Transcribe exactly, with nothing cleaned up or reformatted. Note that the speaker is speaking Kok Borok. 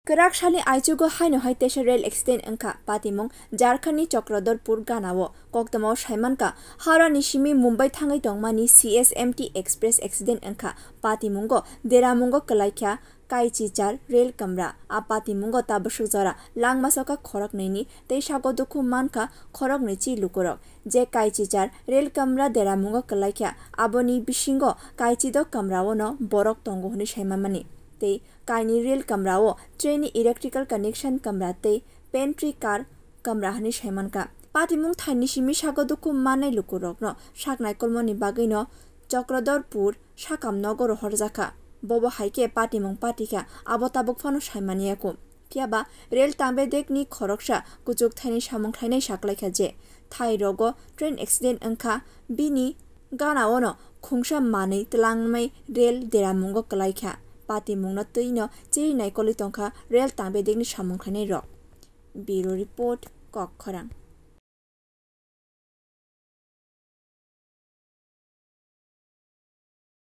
Kwrak salni aichugo haino hai teisa rail accident wngkha, patimung Jharkhandni Chakradharpur ganao. Koktwmao saimankha, Howrani simi Mumbai thangwi tongmani C S M T Express accident wngkha, patimungo deramungo kwlaikha kaichichar rail kamra. A patimungo tabasuk jora langma soka khoroknwini tei sago dukhu mankha khoroknwi chi lukurok. Je kaichichar rail kamra deramungo kwlaikha, aboni bisingo kaichido kamraono borok tongo hwnwi saimamani. Tei kaini rail kamrao trainni electrical connection kamra tei pantry car kamra hwnwi saimankha. Patimung thaini simi sago dukhu mannai lukurokno sak naikolmani bagwino Chakradharpur sakam nogo rohorjakha. Bobo hai khe patimung patikha, abo tabuk phano saimaniyaku. Phiyaba rail tangbedekni khoroksa kuchuk thaini samung khlainai saklaikha je thai rogo train accident wngkha, bini ganaono khungsa manwi twlangmai rail deramungo kwlaikha. Patimungno twino chiri naikolwi tongkha rail tangbedekni samung khlainai rok. Bureau Report, Kokkhorang.